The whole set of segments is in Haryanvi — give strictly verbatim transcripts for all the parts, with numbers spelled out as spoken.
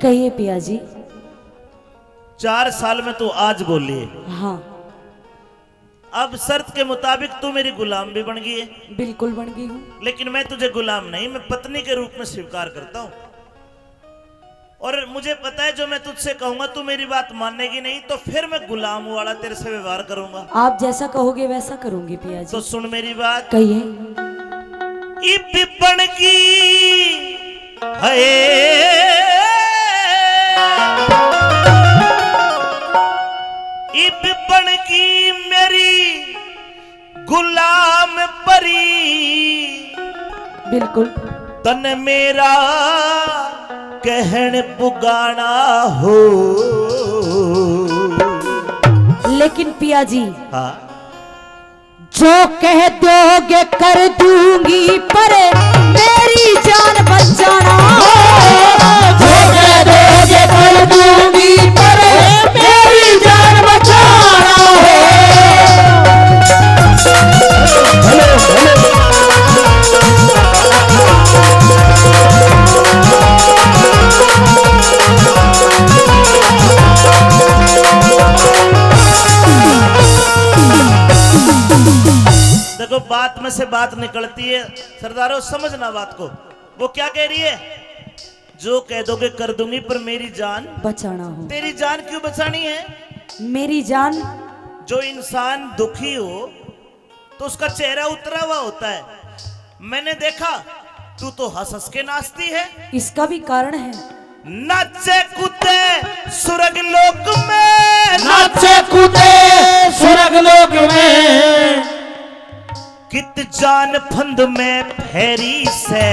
कहिए पिया जी। चार साल में तू आज बोली है। हाँ। अब शर्त के मुताबिक तू मेरी गुलाम भी बन गई है। बिल्कुल बन गई हूँ। लेकिन मैं तुझे गुलाम नहीं, मैं पत्नी के रूप में स्वीकार करता हूँ। और मुझे पता है, जो मैं तुझसे कहूंगा, तू मेरी बात मानेगी नहीं, तो फिर मैं गुलाम वाला तेरे से व्यवहार करूंगा। आप जैसा कहोगे वैसा करूंगी पिया जी। तो सुन मेरी बात। कहिए। इब बनगी है, इब बनगी मेरी गुलाम परी। बिल्कुल। तन मेरा कहन पुगाना हो। लेकिन पिया जी, हाँ। जो कह दोगे कर दूंगी, पर मेरी जान बचाना। जो कह दोगे कर दूंगी, पर मेरी जान बचाना है। देखो, बात में से बात निकलती है, सरदारों, समझना बात को। वो क्या कह रही है? जो कह दोगे कर दूंगी, पर मेरी जान बचाना हो। तेरी जान क्यों बचानी है? मेरी जान। जो इंसान दुखी हो तो उसका चेहरा उतरा हुआ होता है। मैंने देखा, तू तो हंस हंस के नाचती है। इसका भी कारण है। नाचे कूदे सुरग लोक में, नाचे कूदे सुरग लोक में। कित जान फंद में फेरी से।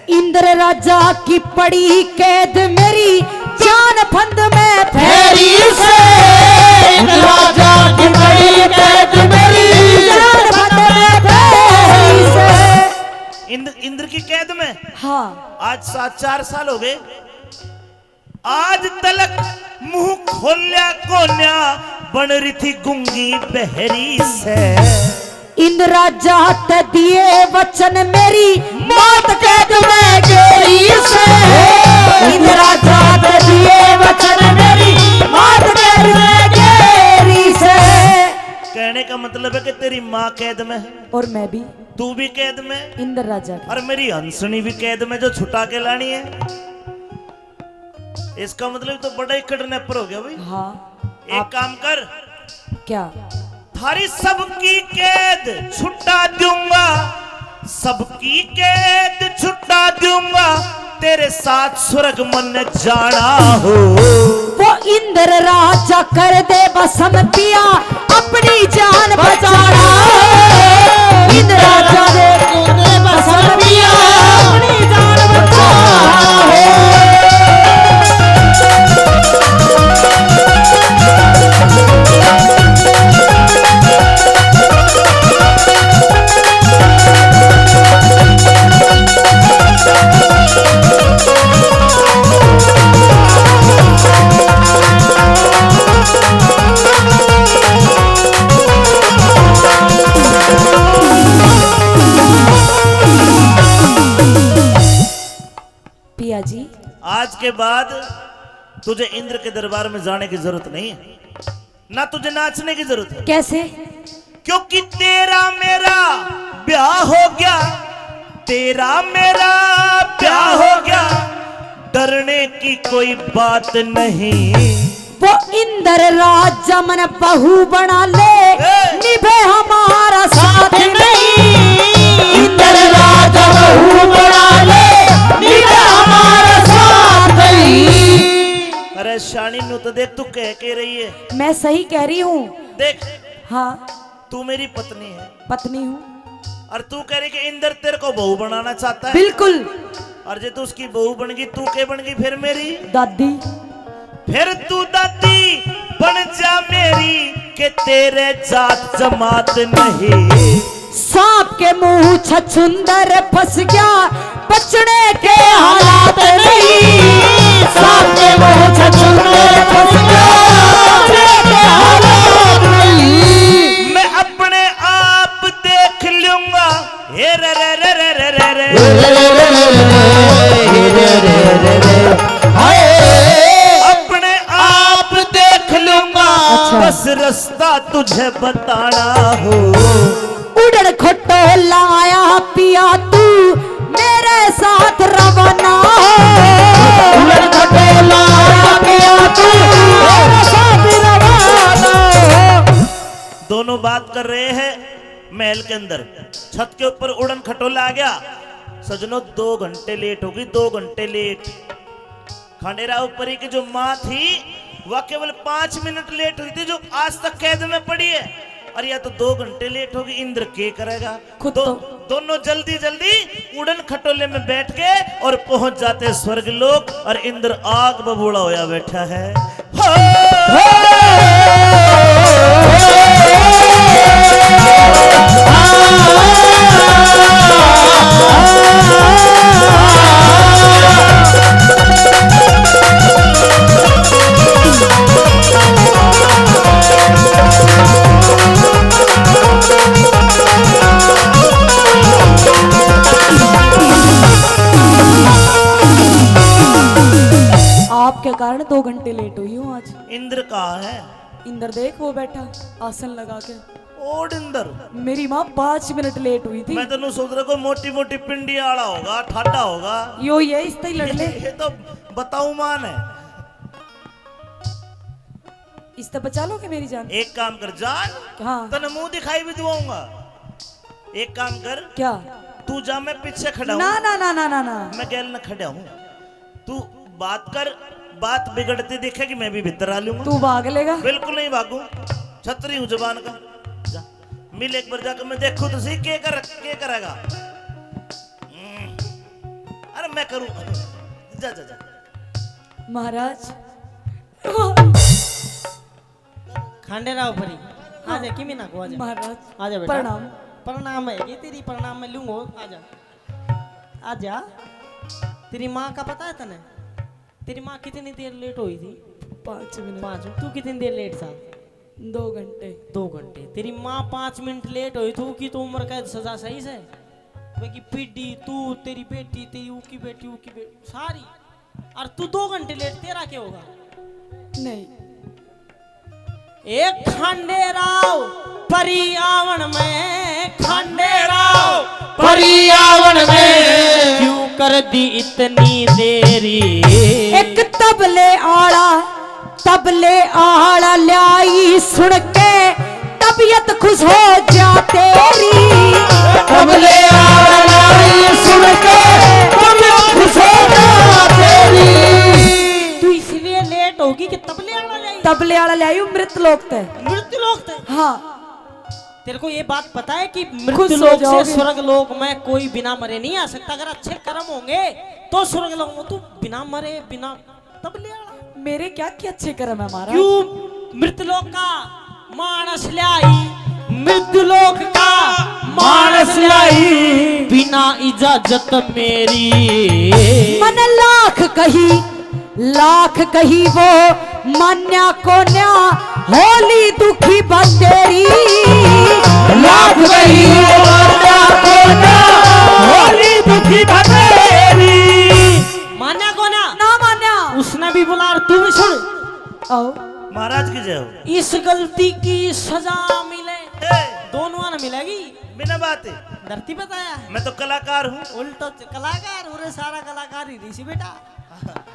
इंद्र राजा की पड़ी कैद मेरी, जान फंद में फेरी से। इंद्र राजा की पड़ी कैद मेरी, जान फंद में फेरी से। इंद्र, इंद्र की कैद में? हाँ। आज सात, चार साल हो गए। आज तलक मुंह खोल्या कोन्या, बन रही थी गूंगी बहरी से। इंद्र राजा ते दिए वचन मेरी, मौत कैद में गेरी से। इंद्र राजा ते दिए वचन मेरी, मौत कैद में गेरी से। कहने का मतलब है कि तेरी माँ कैद में है। और मैं भी। तू भी कैद में। इंद्र राजा की। और मेरी हंसनी भी कैद में, जो छुटा के लानी है। इसका मतलब तो बड़ा ही किडनैपर हो गया भाई। हाँ। एक आप काम कर। क्या? थारी सबकी कैद छुटा दूंगा, सबकी कैद छुटा दूंगा, तेरे साथ स्वर्ग मन जाना हो। वो इंद्र राजा कर दे भस्म पिया, अपनी जान बचाना। इंद्र राजा दे कर दे भस्म पिया, अपनी जान बचाना हो। पिया जी, आज के बाद तुझे इंद्र के दरबार में जाने की जरूरत नहीं है, ना तुझे नाचने की जरूरत है। कैसे? क्योंकि तेरा मेरा ब्याह हो गया, तेरा मेरा ब्याह हो गया, डरने की कोई बात नहीं। वो इंद्र राजा मन बहू बना ले, ए! निभे हमारा साथ नहीं। इंद्र राजा बहू बना ले, निभे हमारा साथ नहीं। अरे शानी, न्यू तो देख, तू कह के रही है। मैं सही कह रही हूँ। देख, हाँ। तू मेरी पत्नी है। पत्नी हूँ। और तू कह रही कि इंद्र तेरे को बहू बनाना चाहता है। बिल्कुल। और जे तू उसकी बहू बन गई, तू के बन गई फिर मेरी? दादी। फिर तू दादी बन जा मेरी, के तेरे जात जमात नहीं। सांप के मुंह छछुंदर फंस गया, बचने के हालात नहीं। सांप के मुंह छछुंदर फंस गया, बचने के हालात नहीं। मैं अपने आप देख लूंगा। हे रे रे रे रे रे रे रे। हे रे रे रे रे रे। हाय। बताना हो। उड़न खटोला आया पिया तू मेरे साथ रवाना हो। उड़न खटोला आया पिया तू मेरे साथ रवाना हो। दोनों बात कर रहे हैं महल के अंदर। छत के ऊपर उड़न खटोला आ गया। सजनों, दो घंटे लेट होगी, दो घंटे लेट। खांडेराव परी की जो माँ थी, वह केवल पाँच मिनट लेट हुई थी, जो आज तक कैद में पड़ी है। और यह तो दो घंटे लेट होगी, इंद्र के करेगा? खुद दो, तो। दोनों जल्दी जल्दी उड़न खटोले में बैठ के और पहुंच जाते स्वर्ग लोक, और इंद्र आग बबूला होया बैठा है। हो। आपके कारण दो घंटे लेट हुई हूँ आज। इंद्र कहाँ है? इंद्र देख, वो बैठा आसन लगा के। ओड इंद्र। मेरी माँ पाँच मिनट लेट हुई थी। मैं तेनू सोच रहा, कोई मोटी मोटी पिंडी आला होगा, ठाडा होगा। यो ये इस तई लड़ ले। ये तो बताऊ माँ ने। इस तक बचा लोगे मेरी जान? एक काम कर जान, हाँ। तने मुंह दिखाई भी दुआऊंगा। एक काम कर। क्या? तू जा, मैं पीछे खड़ा हूँ। ना, ना, ना, ना, ना, ना। मैं गैल न खड़ा हूँ। तू बात कर, बात बिगड़ती दिखेगी, मैं भी भीतर आ लूंगा। तू भाग लेगा? बिल्कुल नहीं भागू, छतरी हूँ जबान का। जा, मिल एक बार जाकर, मैं देखूँ तो सही के कर, के करेगा। हम्म। अरे मैं करूँ। जा, जा, जा। महाराज। खांडेराव परी, हाँ। आजा, किमी ना को आजा। महाराज, आजा बेटा। प्रणाम। प्रणाम है, ये तेरी प्रणाम मैं लूंगा, आजा। आजा। तेरी माँ का पता है तने? तेरी माँ कितनी देर लेट हुई थी? पाँच मिनट। पाँच। तू कितनी देर लेट था? दो घंटे। दो घंटे। तेरी माँ पाँच मिनट लेट हुई, तू की तो उम्र का सजा सही से? वे की पीढ़ी, तू, तेरी बेटी, तेरी ऊकी बेटी, ऊकी बेटी, सारी। और तू दो घंटे लेट, तेरा क्या होगा? नहीं। ए खांडेराव परी आवण में, खांडेराव परी आवण में, क्यों कर दी इतनी देरी? एक तबले आला, तबले आला ल्याई सुन के तबीयत खुश हो जा तेरी। तबले आला ल्याई सुन के तबीयत खुश हो जा तेरी। तू इसलिए लेट होगी कि तबले आला ल्याई? तबले आला ल्याई हूँ मृत लोक ते। मृत लोक ते? हाँ। तेरे को ये बात पता है कि मृत लोक से स्वर्ग लोक में कोई बिना मरे नहीं आ सकता? अगर अच्छे कर्म होंगे तो स्वर्ग लोक में तू बिना मरे, बिना तबले आला। मेरे क्या, क्या अच्छे कर्म है महाराज? क्यों मृत लोक का मानस ल्याई, मृत लोक का मानस ल्याई, बिना इजाजत मेरी। मन लाख कही, लाख कही वो मान्या कोन्या, होली दुखी बतेरी। लाख कही वो मान्या कोन्या, होली दुखी बतेरी। मान्या कोन्या? ना मान्या। उसने भी बुला और तू भी सुन। आओ। महाराज की जय हो। इस गलती की सजा मिले। ए। दोनों ने मिलेगी। बिना बात है। धरती पे आया। मैं तो कलाकार हूँ। उल्टो च-, कलाकार, उरे सारा कलाकार ही नहीं सी बेटा।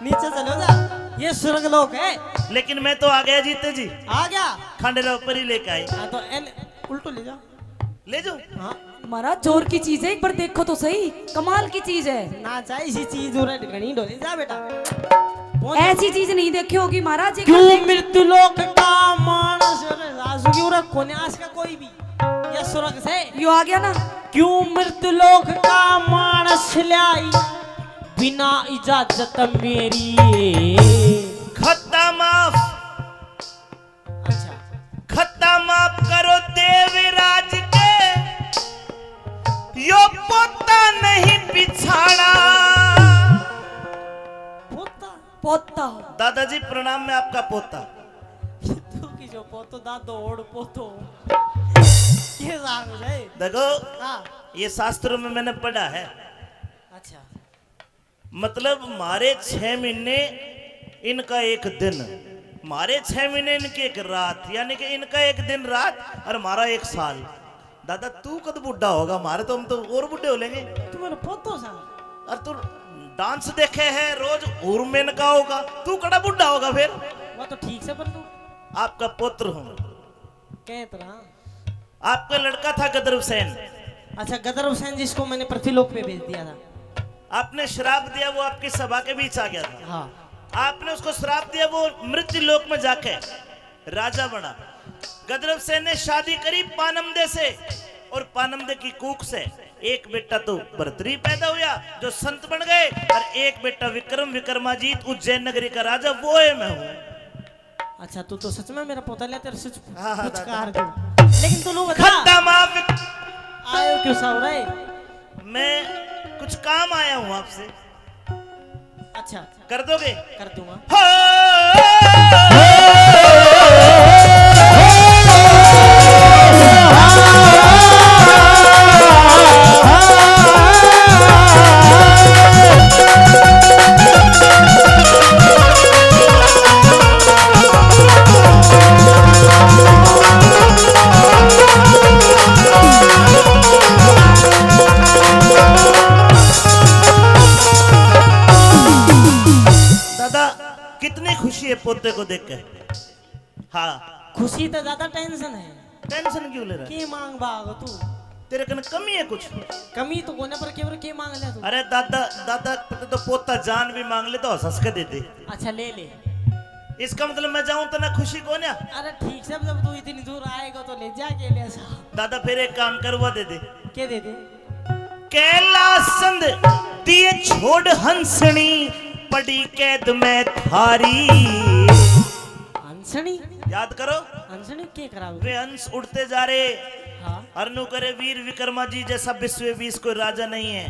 नीचे चलो जा, ये स्वर्ग लोक है। लेकिन मैं तो आ गया जीते जी। आ गया? खांडेराव परी लेके आई। हाँ, तो एन उल्टो ले जा। ले जाओ। हाँ। महाराज, जोर की चीज है, एक बार देखो तो सही, कमाल की चीज है। ना चाहे इसी चीज और घणी ढोली जा बेटा। पहुंच। ऐसी चीज नहीं देखी होगी महाराज, एक बार क्यों देख- मृत्यु लोक का मानस, अरे राजू की उरे कोन्यास का कोई भी, ये स्वर्ग से। यो आ गया ना। क्यों मृत्यु लोक का मानस ल्याई बिना इजाजत मेरी। खत्ता माफ। अच्छा। खत्ता माफ करो देवराज के, यो पोता नहीं पिछाड़ा। पोता? पोता। दादाजी प्रणाम, मैं आपका पोता। तू की जो पोतो दादो ओड़ पोतो। ये जान जाए। देखो, हाँ। ये शास्त्रों में मैंने पढ़ा है। अच्छा। मतलब, म्हारे छह महीने, इनका एक दिन। हमारे छह महीने, इनकी एक रात, यानी कि इनका एक दिन रात और हमारा एक साल। दादा, तू कद बूढ़ा होगा? हमारे तो, हम तो और बूढ़े हो लेंगे। तू मेरा पोतो सा। और तू डांस देखे है रोज, उर्मेन का होगा, तू कड़ा बूढ़ा होगा फिर? वो तो ठीक से, पर तू आपका पुत्र हूँ। कह तो रहा। आपका लड़का था गदर हुसैन। अच्छा, गदर हुसैन जिसको मैंने पृथ्वीलोक पे भेज दिया था। आपने श्राप दिया, वो आपकी सभा के बीच आ गया था। हाँ। आपने उसको श्राप दिया, वो मृत्यु लोक में जाके राजा बना। गदर हुसैन ने शादी करी पानमदे से, और पानमदे की कूख से एक बेटा तो भरतरी पैदा हुआ जो संत बन गए, और एक बेटा विक्रम विक्रमाजीत उज्जैन नगरी का राजा, वो है मैं हूँ। अच्छा, तू तो सच में मेरा पोता लिया, तेरे सच हाँ, हाँ, कुछ दादा। कार दो। लेकिन तू नू बता। खत्म आप। आयो क्यों सा हो रहा है? मैं कुछ काम आया हूँ आपसे। अच्छा। कर दोगे? कर दूंगा। हो। दादा, कितनी खुशी है पोते को देख के। हाँ। खुशी तो ज्यादा टेंशन है। टेंशन क्यों ले रहा है? के मांग भाग तू? तेरे कने कमी है कुछ? कमी तो कोने, पर केवल के मांग ले तू? अरे दादा, दादा, पता तो पोता जान भी मांग ले तो हंस हंस के दे दे। अच्छा, ले ले। इसका मतलब मैं जाऊं तो ना खुशी कोने? अरे ठीक से, जब तू इतनी दूर आएगा तो ले जा के ले सा। दादा, फिर एक काम करवा दे दे। के दे दे? कैलासंद दिए छोड़ हंसनी, पड़ी कैद में थारी। हंसनी? याद करो। हंसनी के करावे? वे हंस उड़ते जा रहे। हाँ। और नू करे, वीर विक्रमा जी जैसा विश्व बीस कोई राजा नहीं है।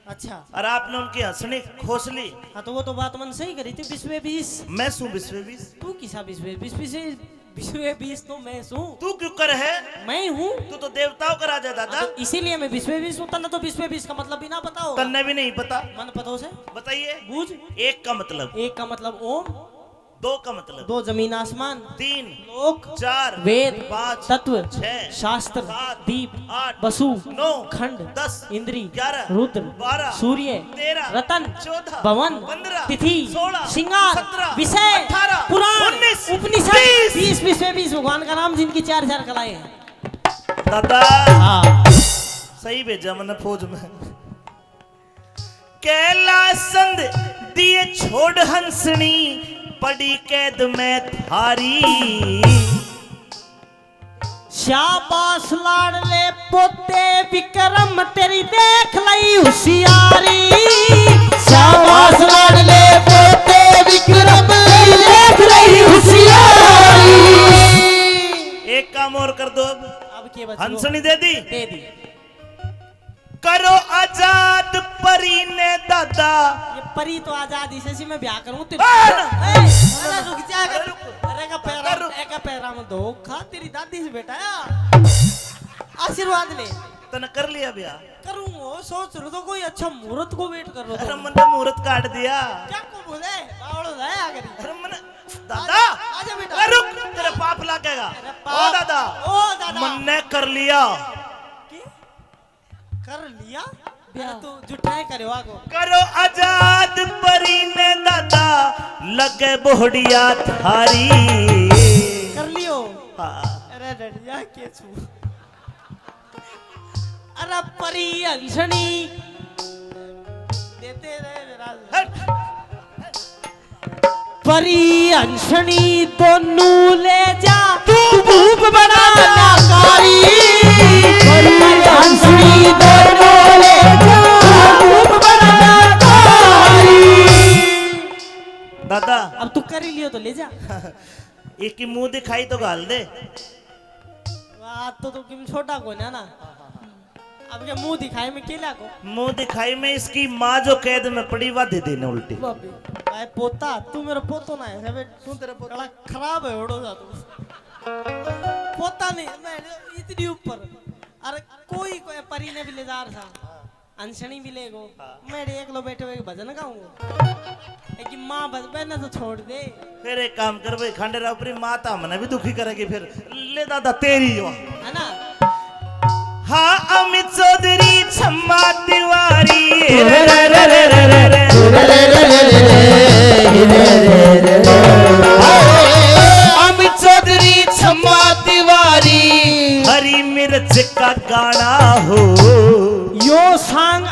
अच्छा। और आपने उनकी हंसनी खोस ली। हाँ, तो वो तो बात मन सही करी थी, विश्व बीस। मैं सूं विश्व बीस। तू किसा विश्व बीस? विश्व, विश्व बीस तो मैं सूं। तू क्यों कर है? मैं हूँ। तू तो देवताओं का राजा, दादा। हाँ, तो इसीलिए मैं विश्व बीस हूँ। तन्ने तो विश्व बीस का मतलब भी ना पता होगा। तन्ने भी नहीं पता। मन पता से। बताइए। बूझ। एक का मतलब। एक का मतलब ओम। दो का मतलब। दो जमीन आसमान। तीन। लोक। चार। वेद। पाँच। तत्व। छह। शास्त्र। सात। दीप। आठ। वसु। नौ। खंड। दस। इंद्री। ग्यारह। रुद्र। बारह। सूर्य। तेरह। रतन। चौदह। भवन। पन्द्रह। तिथि। सोलह। श्रृंगार। सत्रह। विषय। अठारह। पुराण। उन्नीस। उपनिषद। बीस। बीस, बीस, बीस भगवान का नाम, जिनकी चार चार कलाएं हैं। दादा। हाँ। सही भेजा मैंने फौज में। कैलासंद दिए छोड़ हंसनी, पड़ी कैद में थारी। शाबाश लाडले पोते विक्रम, तेरी देख लई होशियारी। शाबाश लाडले पोते विक्रम, तेरी देख लई होशियारी। एक काम और कर दो अब। अब के बच्चों? हंसनी दे दी? दे दी। करो आजाद परी ने दादा। ये परी तो आजाद ही से, मैं ब्याह करूं तेरे। ए, ना। ए, अरे रुक जा। अरे रुक। अरे का पैरा, दादा रुक। ए का पैरा में धोखा तेरी दादी से बेटा। आशीर्वाद ले। तने कर लिया ब्याह? करूं, वो सोच रहा तो कोई अच्छा मुहूर्त को वेट कर रहा था। अरे मन्ने मुहूर्त काट दिया। क्या को बोले? बावड़ हो जाए आखिरी। अरे मन्ने, दादा। आजा, आजा बेटा। अरे रुक, तेरे पाप लागेगा। अरे ओ पाप। दादा। ओ दादा। मन्ने कर लिया। की? कर लिया? ब्याह। अरे तू जुठाए करे आगो। करो आजाद परी ने दादा, लगे बोहड़िया थारी। कर लियो? हाँ। अरे डरिया के छू। अरे परी हंसनी। देते रहे मेरा। हट। परी हंसनी दोनों ले जा, तू भूप बना ना कारी। परी हंसनी दोनों ले जा, तू भूप बना ना कारी। दादा। अब तू कर ही लियो तो ले जा। एक ही मुंह दिखाई तो घाल दे। बात तो तू किम छोटा को ना ना। अब के मुंह दिखाई में के लागो? मुंह दिखाई में इसकी माँ जो कैद में पड़ी, वा दे देने उल्टी। भाई पोता, तू मेरा पोतो ना है, समझ? सुन तेरे पोता। बड़ा खराब है, ओड़ो जा तू। पोता नहीं, मैं इतनी ऊपर। अरे कोई, कोई परी ने भी ले जा रहा। अनसनी भी लेगो। हाँ। मैं एकलो बैठे हुए भजन गाऊंगा। ए कि माँ बस बहना तो छोड़ दे। फिर एक काम कर भाई, खंडेरा, अपनी माँ तो हमने भी दुखी करेगी फिर। ले दादा, तेरी हो। है ना? हाँ, अमित चौधरी छम्मा तिवारी। अमित चौधरी छम्मा तिवारी। हरी मिर्च का गाना हो। यो सांग